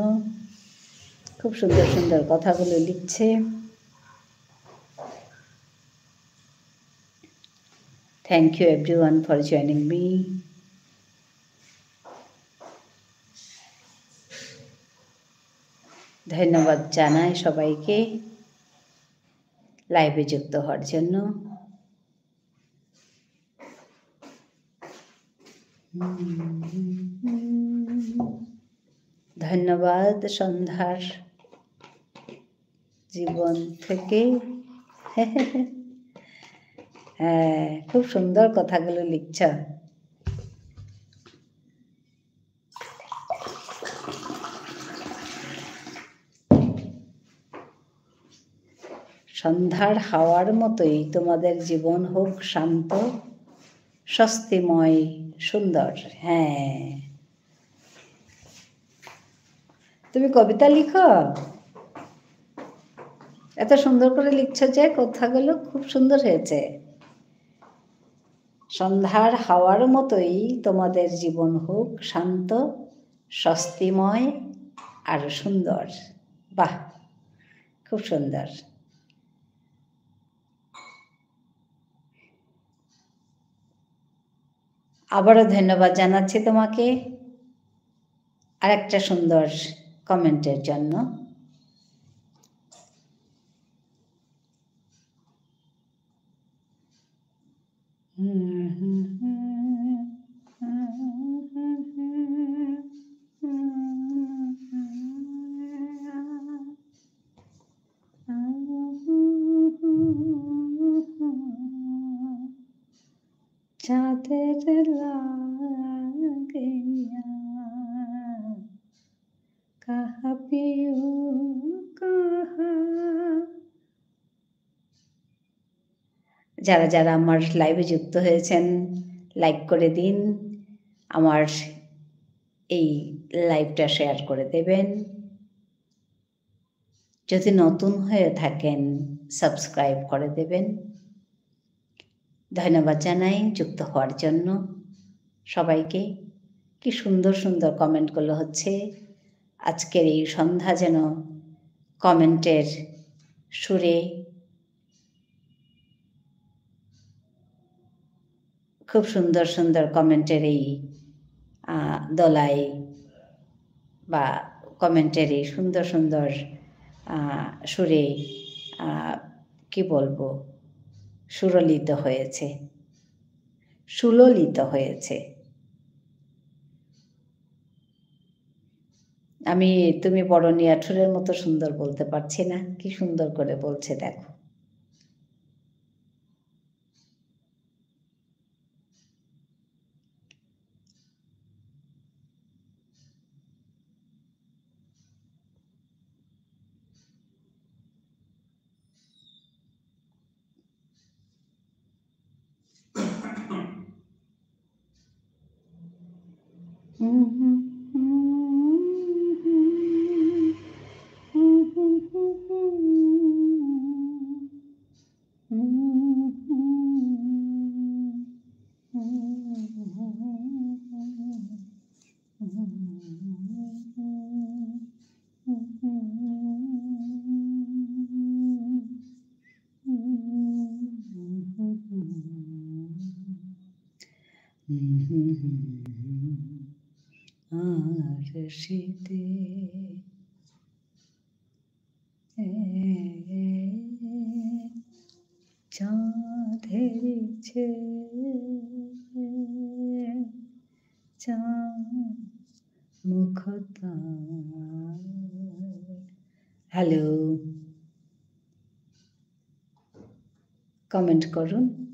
খুব সুন্দর সুন্দর কথাগুলো লিখছে। Thank you everyone for joining me. ধন্যবাদ জানাই সবাইকে live-এ যুক্ত হওয়ার জন্য। ধন্যবাদ সন্ধ্যার জীবন থেকে। হ্যাঁ, খুব সুন্দর কথাগুলো লিখছ। সন্ধ্যার হাওয়ার মতোই তোমাদের জীবন হোক শান্ত, স্বস্তিময়, সুন্দর। হ্যাঁ। তুমি কবিতা লিখো? এত সুন্দর করে লিখছো যে কথাগুলো, খুব সুন্দর হয়েছে। সন্ধ্যার হাওয়ার মতোই তোমাদের জীবন হোক শান্ত, স্বস্তিময় আর সুন্দর। বাহ, খুব সুন্দর। আবারও ধন্যবাদ জানাচ্ছি তোমাকে আরেকটা সুন্দর comment-এর জন্য। চাঁদের লাগিয়া কাহা পিউ কাহা। যারা যারা আমার live-এ যুক্ত হয়েছেন, like করে দিন। আমার এই live-টা share করে দেবেন। যদি নতুন হয়ে থাকেন, subscribe করে দেবেন। ধন্যবাদ জানাই যুক্ত হওয়ার জন্য সবাইকে। কি সুন্দর সুন্দর comment গুলো হচ্ছে। আজকের এই সন্ধ্যা যেন comment-এর সুরে খুব সুন্দর সুন্দর comment-এর এই, আহ, দোলাই বা comment-এর এই সুন্দর সুন্দর, আহ, সুরে, আহ, কি বলবো, সুরলিত হয়েছে, সুললিত হয়েছে। আমি তুমি বড় নিয়াঠুরের মতো সুন্দর বলতে পারছি না, কি সুন্দর করে বলছে দেখো। আর শীতে চাঁদের চেয়ে চাঁদ মুখতা। Hello, comment করুন।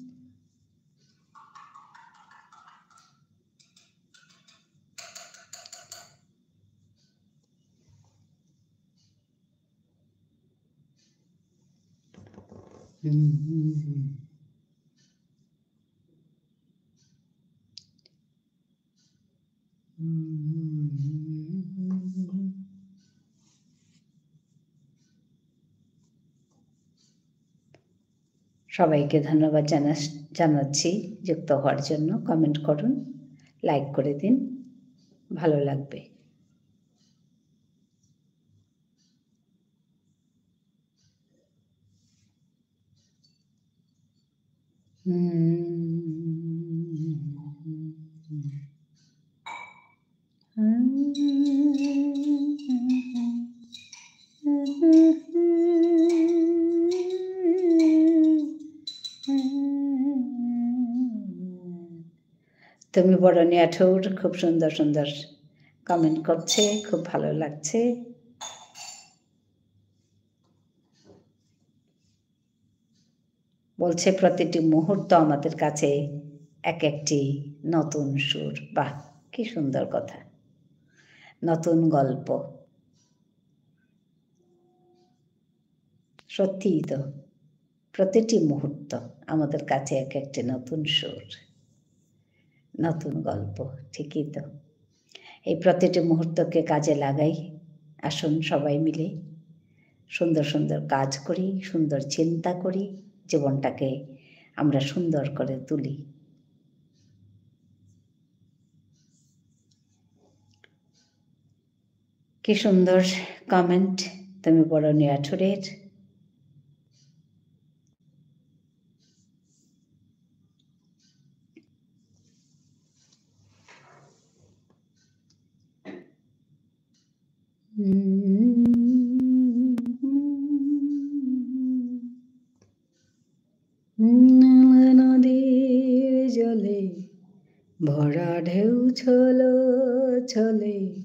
সবাইকে ধন্যবাদ জানাস-, জানাচ্ছি যুক্ত হওয়ার জন্য। Comment করুন, like করে দিন, ভালো লাগবে। তুমি বড় নিয়াঠুর, খুব সুন্দর সুন্দর comment করছে, খুব ভালো লাগছে। বলছে, "প্রতিটি মুহূর্ত আমাদের কাছে এক একটি নতুন সুর।" বাহ, কি সুন্দর কথা। নতুন গল্প। সত্যিই তো, প্রতিটি মুহূর্ত আমাদের কাছে এক একটি নতুন সুর, নতুন গল্প। ঠিকই তো। এই প্রতিটি মুহূর্তকে কাজে লাগাই। আসুন সবাই মিলে সুন্দর সুন্দর কাজ করি, সুন্দর চিন্তা করি, জীবনটাকে আমরা সুন্দর করে তুলি। কি সুন্দর comment, তুমি বড় নিয়াঠুরের। নীল নদীর জলে ভরা ঢেউ ছল ছলে,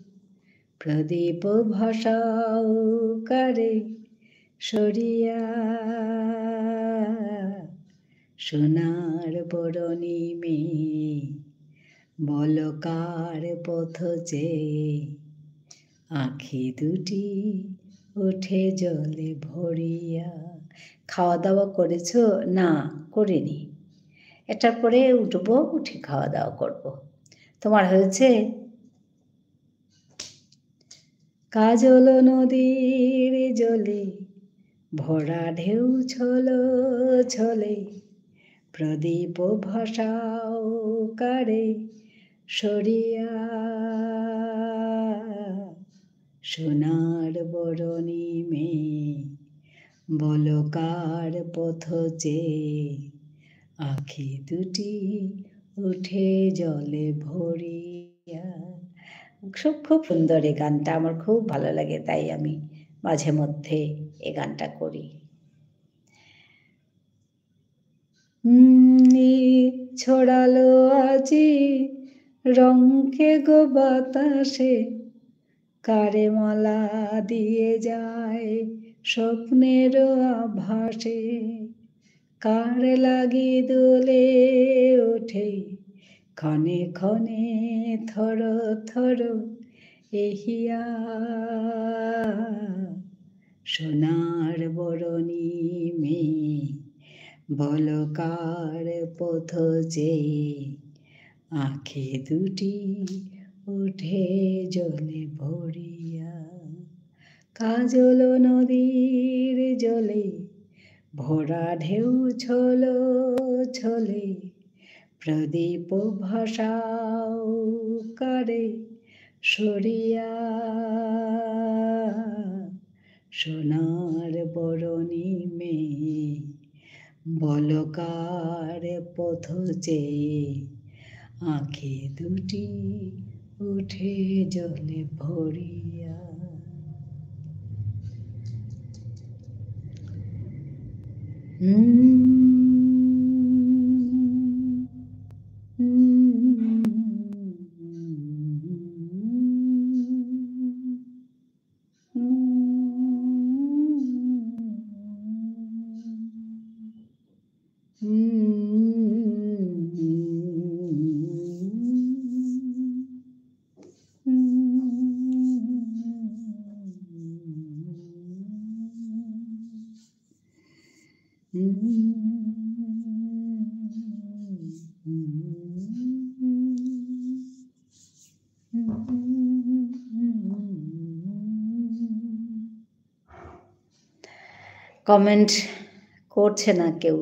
প্রদীপ ভাসাও কারে সরিয়া। সোনার বরণী মেয়ে, বল কার পথ চেয়ে, আঁখি দুটি ওঠে জলে ভরিয়া। খাওয়া দাওয়া করেছো? না, করিনি। এটার পরে উঠবো, উঠে খাওয়া দাওয়া করব। তোমার হয়েছে? কাজল নদীর জলে ভরা ঢেউ ছল ছলে, প্রদীপ ভাসাও কারে সরিয়া। সোনার বরণী মেয়ে, বল কার পথ চেয়ে, আঁখি দুটি ওঠে জলে ভরিয়া। খুব, খুব সুন্দর এই গানটা, আমার খুব ভালো লাগে, তাই আমি মাঝে মধ্যে এই গানটা করি। উম, এই ছড়ালো আজি রঙকে গো বাতাসে, কারে মালা দিয়ে যায় স্বপ্নের আভাসে, কার লাগি দুলে ওঠে ক্ষণে ক্ষণে থর থর এহিয়া। সোনার বরণী মেয়ে, বল কার পথ চেয়ে, আঁখি দুটি ওঠে জলে ভরিয়া। কাজল নদীর জলে ভরা ঢেউ ছল ছলে, প্রদীপ ভাসাও কারে সরিয়া। সোনার বরণী মেয়ে, বল কার পথ চেয়ে, আঁখি দুটি ওঠে জলে ভরিয়া। Comment করছে না কেউ।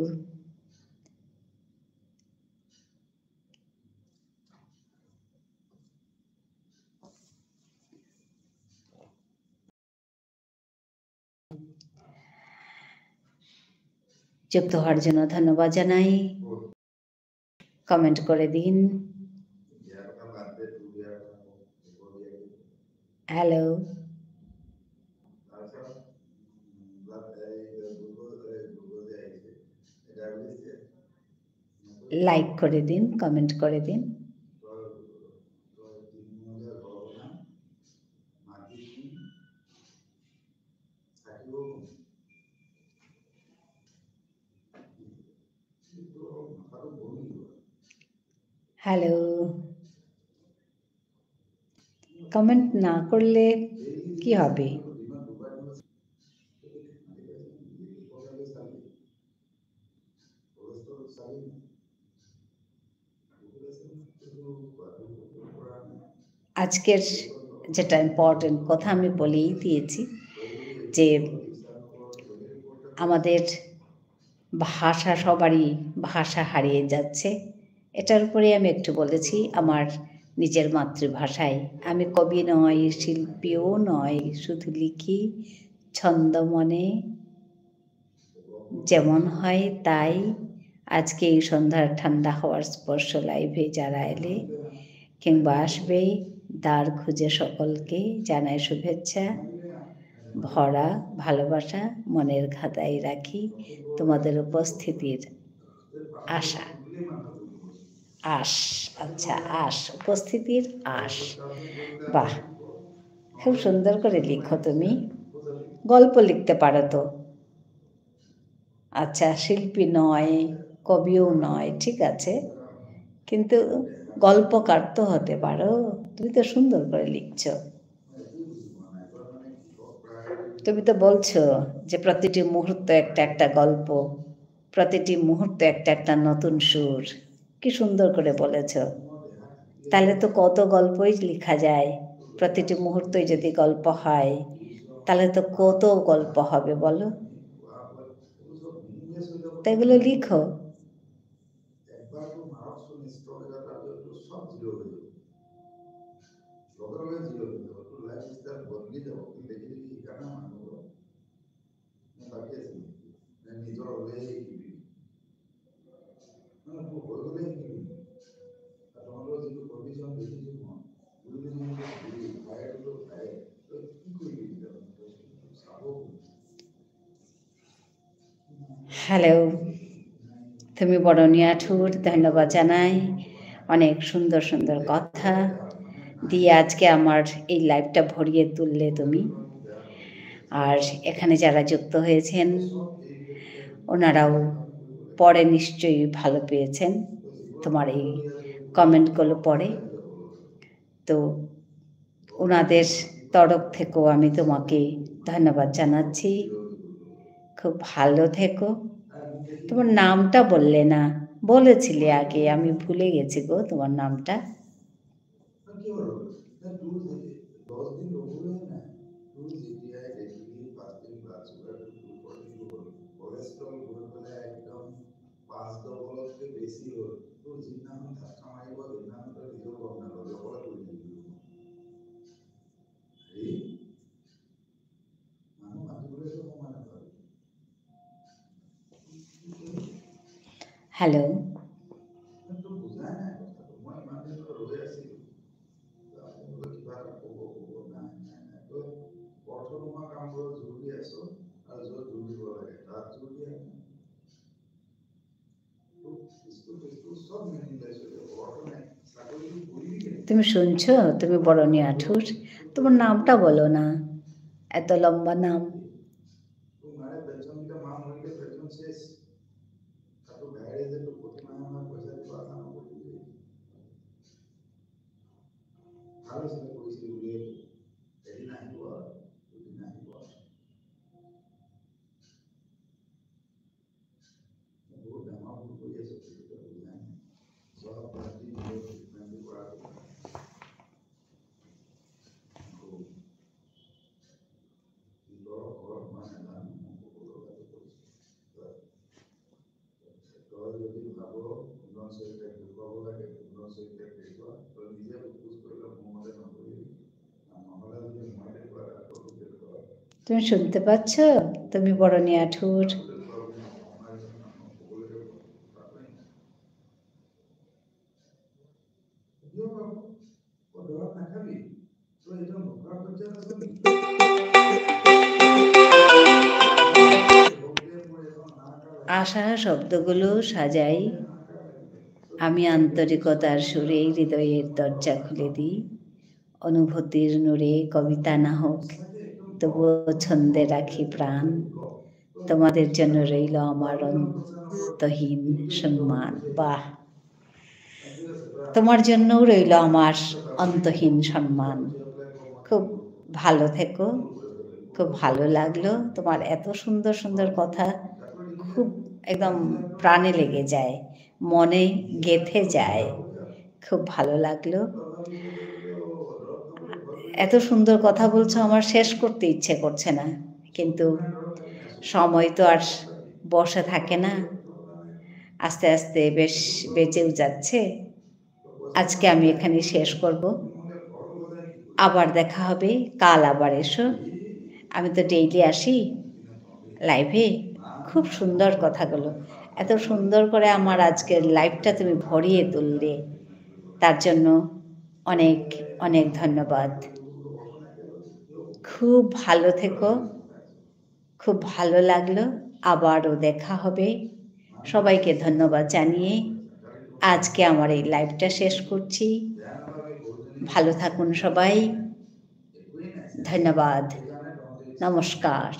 যুক্ত হওয়ার জন্য ধন্যবাদ জানাই। Comment করে দিন। Hello। Like করে দিন, comment করে দিন। Hello। Comment না করলে কি হবে? আজকের যেটা important কথা আমি বলেই দিয়েছি যে আমাদের ভাষা, সবারই ভাষা হারিয়ে যাচ্ছে। এটার উপরে আমি একটু বলেছি, আমার নিজের মাতৃভাষায়। আমি কবি নই, শিল্পীও নই, শুধু লিখি ছন্দ মনে, যেমন হয় তাই। আজকে এই সন্ধ্যার ঠান্ডা হাওয়ার স্পর্শ live-এ যারা এলে কিংবা আসবে, দ্বার খুঁজে সকলকে জানাই শুভেচ্ছা ভরা ভালোবাসা। মনের খাতায় রাখি তোমাদের উপস্থিতির আশা। আশ, আচ্ছা, আশ, উপস্থিতির আশ। বাহ, খুব সুন্দর করে লিখো তুমি। গল্প লিখতে পারো তো। আচ্ছা, শিল্পী নয়, কবিও নয়, ঠিক আছে, কিন্তু গল্পকার তো হতে পারো। তুমি তো সুন্দর করে লিখছো। তুমি তো বলছো যে প্রতিটি মুহূর্ত একটা একটা গল্প, প্রতিটি মুহূর্ত একটা একটা নতুন সুর। কি সুন্দর করে বলেছো। তাহলে তো কত গল্পই লেখা যায়, প্রতিটি মুহূর্তই যদি গল্প হয়, তাহলে তো কত গল্প হবে বলো। তো এগুলো লিখো। একবার তো মারক শুনে স্ট্রোক এলে তার তো সব জিরো হয়ে যাবে। লগে লগে জিরো হয়ে যাবে। তো লাইফস্টাইল বদলে যাবে। তুমি দেখে দেখে এখানে মানুষ বাকি আছে। মানে নিজর হলে কি? মানে তো হয়ে গেলে কি? আর তোমার যিটো কন্ডিশন দেখেছি তোমার, দুই দিন মধ্যে দুই, ফায়ার তো ফায়ার। তো কি করবি এটা? সাপোর্ট হ্যালো, তুমি বড় নিয়াঠুর, ধন্যবাদ জানাই। অনেক সুন্দর সুন্দর কথা দিয়ে আজকে আমার এই লাইভটা ভরিয়ে তুললে তুমি। আর এখানে যারা যুক্ত হয়েছেন, ওনারাও পড়ে নিশ্চয়ই ভালো পেয়েছেন তোমার এই কমেন্টগুলো পড়ে। তো ওনাদের তরফ থেকেও আমি তোমাকে ধন্যবাদ জানাচ্ছি। খুব ভালো থেকো। তোমার নামটা বললে না, বলেছিলে আগে, আমি ভুলে গেছি গো তোমার নামটা। পাঁচ ডবলতকে বেছি হ'ল। তোৰ যিদিনাখন ধাক্কা মাৰিব, সেইদিনাখন তই নিজেও গম নাপাবি, অকলে পৰি থাকিবি। হেৰি, মানুহ মাতিবলৈতো সময় নাপাবি। হেল্ল'। তোৰ বুজাই নাই কথাটো। মই ইমান দিন ধৰি ৰৈ আছিলোঁ। ত' আপুনি বোলে কিবা এটা ক'ব, ক'ব, নাই, নাই, নাই। তই অৰ্থ নোহোৱা কামবোৰত জোৰ দি আছ, আৰু য'ত জোৰ দিব লাগে, তাত জোৰ দিয়া নাই। তুমি শুনছো? তুমি বড় নিয়াঠুর। তোমার নামটা বলো না। এত লম্বা নাম। বহুত ডাঙৰ ভুল কৰি আছে, সেইটো বুজা নাই। চব পাৰ্টি নিজৰ ট্ৰিটমেণ্টটো কৰা কথা। আকৌ নিজৰ ঘৰত মই নাজানো, মই ক'ব লগাটো কৰিছোঁ। তই যদি ভাব, উন্নয়ন চৰিত্ৰে দেখুৱাব লাগে, উন্নয়ন চৰিত্ৰে দেখুৱা, তই নিজে সোধ পোছ কৰি ল, মোৰ মতে নকৰিবি। তুমি শুনতে পাচ্ছ? তুমি বড় নিয়াঠুর। আশা শব্দগুলো সাজাই, আমি আন্তরিকতার সুরে হৃদয়ের দরজা খুলে দিই। অনুভূতির নূরে কবিতা না হোক, তবুও ছন্দে রাখি প্রাণ। তোমাদের জন্য রইল আমার অন্তহীন সম্মান। বাহ, তোমার জন্যও রইল আমার অন্তহীন সম্মান। খুব ভালো থেকো, খুব ভালো লাগলো তোমার এত সুন্দর সুন্দর কথা, খুব একদম প্রাণে লেগে যায়, মনে গেঁথে যায়। খুব ভালো লাগলো। এত সুন্দর কথা বলছো, আমার শেষ করতে ইচ্ছে করছে না, কিন্তু সময় তো আর বসে থাকে না, আস্তে আস্তে বেশ বেজেও যাচ্ছে। আজকে আমি এখানে শেষ করব। আবার দেখা হবে, কাল আবার এসো। আমি তো ডেইলি আসি লাইভে। খুব সুন্দর কথাগুলো, এত সুন্দর করে আমার আজকের লাইভটা তুমি ভরিয়ে তুললে, তার জন্য অনেক অনেক ধন্যবাদ। খুব ভালো থেকো, খুব ভালো লাগলো, আবারও দেখা হবে। সবাইকে ধন্যবাদ জানিয়ে আজকে আমার এই লাইভটা শেষ করছি। ভালো থাকুন সবাই, ধন্যবাদ, নমস্কার।